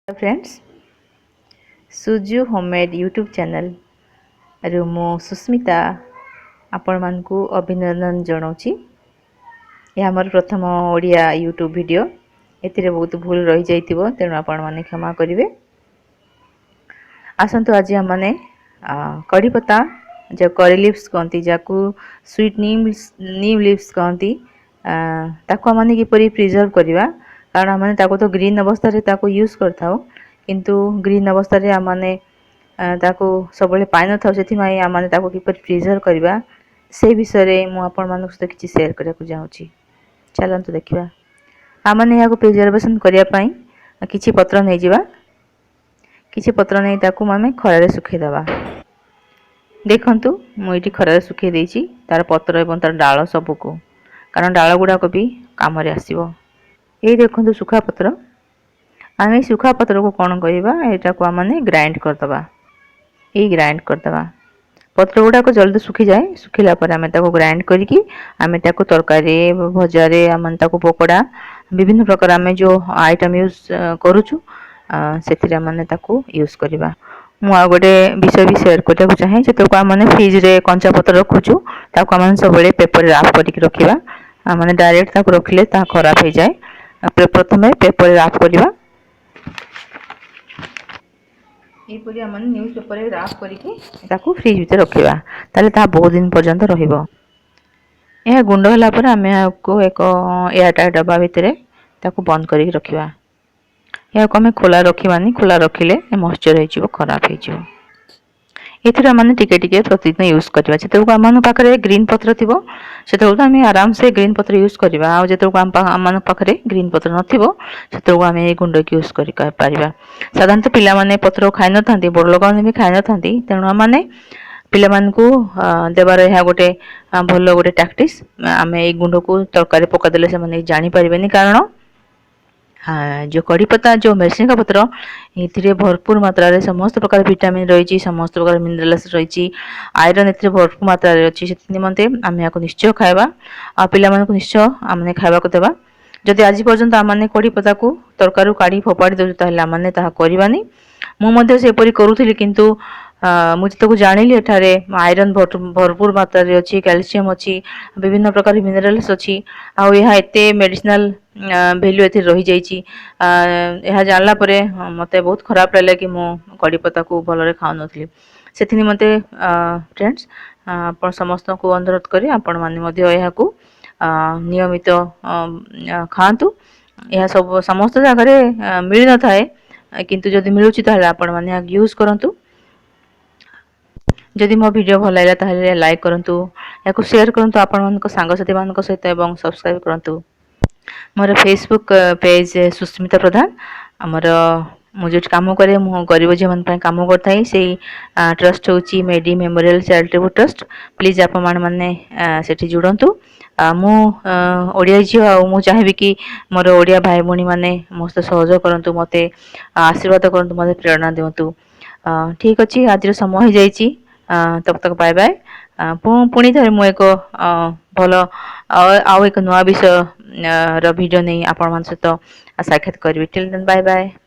Friends, ସୁଜୁ homemade YouTube ଚ୍ୟାନେଲ୍ରୁ ମୁଁ ସୁସ୍ମିତା ଆପଣମାନଙ୍କୁ ଅଭିନନ୍ଦନ ଜଣାଉଛି। ଏହା ଆମର ପ୍ରଥମ ଓଡ଼ିଆ ୟୁଟ୍ୟୁବ୍ ଭିଡ଼ିଓ। ଏଥିରେ ବହୁତ ଭୁଲ ରହିଯାଇଥିବ, ତେଣୁ ଆପଣମାନେ କ୍ଷମା କରିବେ। ଆସନ୍ତୁ, ଆଜି ଆମମାନେ କଢ଼ିପତା, ଯେଉଁ କରି ଲିଭ୍ସ କହନ୍ତି, ଯାହାକୁ ସୁଇଟ୍ ନିମ୍ ଲିଭ୍ସ କହନ୍ତି, ତାକୁ ଆମମାନେ କିପରି ପ୍ରିଜର୍ଭ କରିବା। କାରଣ ଆମମାନେ ତାକୁ ତ ଗ୍ରୀନ୍ ଅବସ୍ଥାରେ ତାକୁ ୟୁଜ୍ କରିଥାଉ, କିନ୍ତୁ ଗ୍ରୀନ୍ ଅବସ୍ଥାରେ ଆମମାନେ ତାକୁ ସବୁବେଳେ ପାଇନଥାଉ। ସେଥିପାଇଁ ଆମମାନେ ତାକୁ କିପରି ପ୍ରିଜର୍ଭ କରିବା, ସେ ବିଷୟରେ ମୁଁ ଆପଣମାନଙ୍କ ସହିତ କିଛି ସେୟାର କରିବାକୁ ଚାହୁଁଛି। ଚାଲନ୍ତୁ ଦେଖିବା। ଆମମାନେ ଏହାକୁ ପ୍ରିଜର୍ଭେସନ୍ କରିବା ପାଇଁ କିଛି ପତ୍ର ନେଇଯିବା। କିଛି ପତ୍ର ନେଇ ତାକୁ ଆମେ ଖରାରେ ଶୁଖେଇଦେବା। ଦେଖନ୍ତୁ, ମୁଁ ଏଇଠି ଖରାରେ ଶୁଖେଇ ଦେଇଛି ତାର ପତ୍ର ଏବଂ ତାର ଡାଳ ସବୁକୁ, କାରଣ ଡାଳ ଗୁଡ଼ାକ ବି କାମରେ ଆସିବ। ଏଇ ଦେଖନ୍ତୁ ଶୁଖା ପତ୍ର। ଆମେ ଏଇ ଶୁଖା ପତ୍ରକୁ କ'ଣ କରିବା? ଏଇଟାକୁ ଆମେ ଗ୍ରାଇଣ୍ଡ କରିଦେବା। ଏଇ ଗ୍ରାଇଣ୍ଡ କରିଦେବା। ପତ୍ର ଗୁଡ଼ାକ ଜଲ୍ଦି ଶୁଖିଯାଏ। ଶୁଖିଲା ପରେ ଆମେ ତାକୁ ଗ୍ରାଇଣ୍ଡ କରିକି ଆମେ ତାକୁ ତରକାରୀ, ଭଜାରେ, ଆମେ ତାକୁ ପକୋଡ଼ା, ବିଭିନ୍ନ ପ୍ରକାର ଆମେ ଯେଉଁ ଆଇଟମ୍ ୟୁଜ୍ କରୁଛୁ, ସେଥିରେ ଆମେ ତାକୁ ୟୁଜ୍ କରିବା। ମୁଁ ଆଉ ଗୋଟେ ବିଷୟ ବି ସେୟାର କରିବାକୁ ଚାହେଁ। ଯେତେବେଳକୁ ଆମେ ଫ୍ରିଜରେ କଞ୍ଚା ପତ୍ର ରଖୁଛୁ, ତାକୁ ଆମେ ସବୁବେଳେ ପେପରରେ ରାପ୍ କରିକି ରଖିବା। ମାନେ ଡାଇରେକ୍ଟ ତାକୁ ରଖିଲେ ତାହା ଖରାପ ହେଇଯାଏ। ପ୍ରଥମେ ପେପରରେ ରାପ୍ କରିବା। ଏହିପରି ଆମେ ନ୍ୟୁଜ୍ ପେପରରେ ରାପ୍ କରିକି ତାକୁ ଫ୍ରିଜ୍ ଭିତରେ ରଖିବା, ତାହେଲେ ତାହା ବହୁତ ଦିନ ପର୍ଯ୍ୟନ୍ତ ରହିବ। ଏହା ଗୁଣ୍ଡ ହେଲା ପରେ ଆମେ ଏହାକୁ ଏକ ଏୟାରଟାଇଟ୍ ଡବା ଭିତରେ ତାକୁ ବନ୍ଦ କରିକି ରଖିବା। ଏହାକୁ ଆମେ ଖୋଲା ରଖିବାନି। ଖୋଲା ରଖିଲେ ମଏଶ୍ଚର ହେଇଯିବ, ଖରାପ ହେଇଯିବ। ଏଥିରେ ଆମେ ଟିକେ ଟିକେ ପ୍ରତିଦିନ ୟୁଜ୍ କରିବା। ଯେତେବେଳକୁ ଆମମାନଙ୍କ ପାଖରେ ଗ୍ରୀନ୍ ପତ୍ର ଥିବ, ସେତେବେଳକୁ ଆମେ ଆରାମସେ ଗ୍ରୀନ୍ ପତ୍ର ୟୁଜ୍ କରିବା। ଆଉ ଯେତେବେଳକୁ ଆମମାନଙ୍କ ପାଖରେ ଗ୍ରୀନ୍ ପତ୍ର ନଥିବ, ସେତେବେଳକୁ ଆମେ ଏଇ ଗୁଣ୍ଡକୁ ୟୁଜ୍ କରିପାରିବା। ସାଧାରଣତଃ ପିଲାମାନେ ପତ୍ର ଖାଇନଥାନ୍ତି, ବଡ଼ ଲୋକମାନେ ବି ଖାଇନଥାନ୍ତି। ତେଣୁ ଆମମାନେ ପିଲାମାନଙ୍କୁ ଦେବାର ଏହା ଗୋଟେ ଭଲ ଗୋଟେ ଟାକ୍ଟିକ୍ସ। ଆମେ ଏଇ ଗୁଣ୍ଡକୁ ତରକାରୀ ପକାଇଦେଲେ ସେମାନେ ଜାଣିପାରିବେନି, କାରଣ ଯେଉଁ କଢ଼ିପତା, ଯେଉଁ ମେସିଙ୍ଗା ପତ୍ର, ଏଥିରେ ଭରପୁର ମାତ୍ରାରେ ସମସ୍ତ ପ୍ରକାର ଭିଟାମିନ୍ ରହିଛି, ସମସ୍ତ ପ୍ରକାର ମିନେରାଲ୍ସ ରହିଛି, ଆଇରନ୍ ଏଥିରେ ଭରପୁର ମାତ୍ରାରେ ଅଛି। ସେଥି ନିମନ୍ତେ ଆମେ ଏହାକୁ ନିଶ୍ଚୟ ଖାଇବା ଆଉ ପିଲାମାନଙ୍କୁ ନିଶ୍ଚୟ ଆମେ ଖାଇବାକୁ ଦେବା। ଯଦି ଆଜି ପର୍ଯ୍ୟନ୍ତ ଆମମାନେ କଢ଼ିପତାକୁ ତରକାରୀରୁ କାଢ଼ି ଫୋପାଡ଼ି ଦେଉଛୁ, ତାହେଲେ ଆମମାନେ ତାହା କରିବାନି। ମୁଁ ମଧ୍ୟ ସେପରି କରୁଥିଲି, କିନ୍ତୁ ମୁଁ ଯେତେକୁ ଜାଣିଲି ଏଠାରେ ଆଇରନ୍ ଭରପୁର ମାତ୍ରାରେ ଅଛି, କ୍ୟାଲସିୟମ୍ ଅଛି, ବିଭିନ୍ନ ପ୍ରକାର ମିନେରାଲ୍ସ ଅଛି, ଆଉ ଏହା ଏତେ ମେଡ଼ିସିନାଲ ଭ୍ୟାଲ୍ୟୁ ଏଥିରେ ରହିଯାଇଛି, ଏହା ଜାଣିଲା ପରେ ମୋତେ ବହୁତ ଖରାପ ଲାଗିଲା କି ମୁଁ କଢ଼ିପତାକୁ ଭଲରେ ଖାଉନଥିଲି। ସେଥି ନିମନ୍ତେ ଫ୍ରେଣ୍ଡସ୍, ଆପଣ ସମସ୍ତଙ୍କୁ ଅନୁରୋଧ କରି ଆପଣମାନେ ମଧ୍ୟ ଏହାକୁ ନିୟମିତ ଖାଆନ୍ତୁ। ଏହା ସବୁ ସମସ୍ତ ଜାଗାରେ ମିଳିନଥାଏ, କିନ୍ତୁ ଯଦି ମିଳୁଛି, ତାହେଲେ ଆପଣମାନେ ଏହାକୁ ୟୁଜ୍ କରନ୍ତୁ। ଯଦି ମୋ ଭିଡ଼ିଓ ଭଲ ଲାଗିଲା, ତାହେଲେ ଲାଇକ୍ କରନ୍ତୁ, ଏହାକୁ ସେୟାର କରନ୍ତୁ ଆପଣମାନଙ୍କ ସାଙ୍ଗସାଥିମାନଙ୍କ ସହିତ ଏବଂ ସବସ୍କ୍ରାଇବ୍ କରନ୍ତୁ। ମୋର ଫେସବୁକ୍ ପେଜ୍ ସୁସ୍ମିତା ପ୍ରଧାନ। ଆମର ମୁଁ ଯେଉଁଠି କାମ କରେ, ମୁଁ ଗରିବ ଝିଅମାନଙ୍କ ପାଇଁ କାମ କରିଥାଏ, ସେଇ ଟ୍ରଷ୍ଟ ହେଉଛି ମେଡି ମେମୋରିଆଲ ଚାରିଟେବୁଲ୍ ଟ୍ରଷ୍ଟ। ପ୍ଲିଜ୍ ଆପଣମାନେ ସେଠି ଯୋଡ଼ନ୍ତୁ। ମୁଁ ଓଡ଼ିଆ ଝିଅ ଆଉ ମୁଁ ଚାହିଁବି କି ମୋର ଓଡ଼ିଆ ଭାଇ ଭଉଣୀମାନେ ମୋ ସହିତ ସହଯୋଗ କରନ୍ତୁ, ମୋତେ ଆଶୀର୍ବାଦ କରନ୍ତୁ, ମୋତେ ପ୍ରେରଣା ଦିଅନ୍ତୁ। ଠିକ୍ ଅଛି, ଆଜିର ସମୟ ହେଇଯାଇଛି। तब तक ବାଏ ବାଏ। ପୁଣି ଥରେ ମୁଁ ଏକ ଭଲ ଆଉ ଏକ ନୂଆ ବିଷୟ ର ଭିଡ଼ିଓ ନେଇ ଆପଣମାନଙ୍କ ସହିତ ସାକ୍ଷାତ କରିବି। Till then, bye bye.